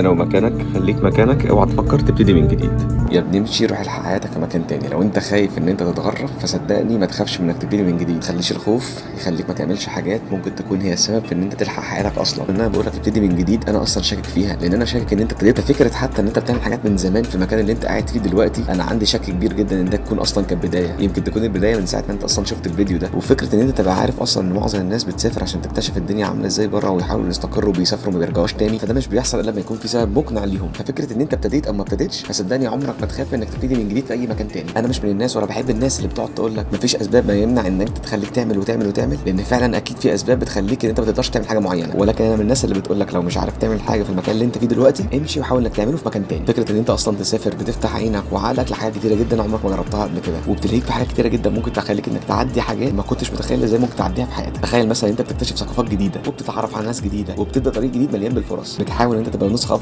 انا ومكانك، خليك مكانك، اوعى تفكر تبتدي من جديد. يا ابني امشي، روح الحق حياتك في مكان تاني. لو انت خايف ان انت تتغرب فصدقني ما تخافش من انك تبتدي من جديد. ما تخليش الخوف يخليك ما تعملش حاجات ممكن تكون هي السبب في ان انت تلحق حياتك اصلا. ان انا بقول لك تبتدي من جديد انا اصلا شاكك فيها، لان انا شاكك ان انت ابتديت فكرة حتى ان انت بتعمل حاجات من زمان في المكان اللي انت قاعد فيه دلوقتي. انا عندي شك كبير جدا ان ده تكون اصلا كانت بدايه، يمكن تكون البداية من ساعة ما انت اصلا شفت الفيديو ده. وفكره ان انت تبقى عارف اصلا ان معظم الناس بتسافر عشان تكتشف الدنيا عامله ازاي بره ويحاولوا يستقروا وبيسافروا وما بيرجعوش تاني، فده مش بيحصل الا لما يكون في سبب مقنع ليهم. ففكره ان انت ابتديت او ما ابتديتش فصدقني عمرك ما تخاف انك تبتدي من جديد في اي مكان تاني. انا مش من الناس ولا بحب الناس اللي بتقعد تقول لك مفيش اسباب ما يمنع ان انت تخليك تعمل وتعمل وتعمل، لان فعلا اكيد في اسباب بتخليك ان انت ما تقدرش تعمل حاجة معينه. ولكن انا من الناس اللي بتقول لك لو مش عارف تعمل حاجة في المكان اللي انت فيه دلوقتي امشي وحاول انك تعمله في مكان تاني. فكرة ان انت اصلا تسافر بتفتح عينك وعقلك لحاجات كتيرة جدا عمرك ما جربتها قبل كده، وبتلهيك في حاجات كتيرة جدا ممكن تخليك انك تعدي حاجات ما كنتش متخيل ازاي ممكن تعديها في حياتك. تخيل مثلا انت بتكتشف ثقافات جديدة وبتتعرف على ناس جديدة وبتبدا طريق جديد مليان بالفرص، بتحاول ان انت تبقى نسخه افضل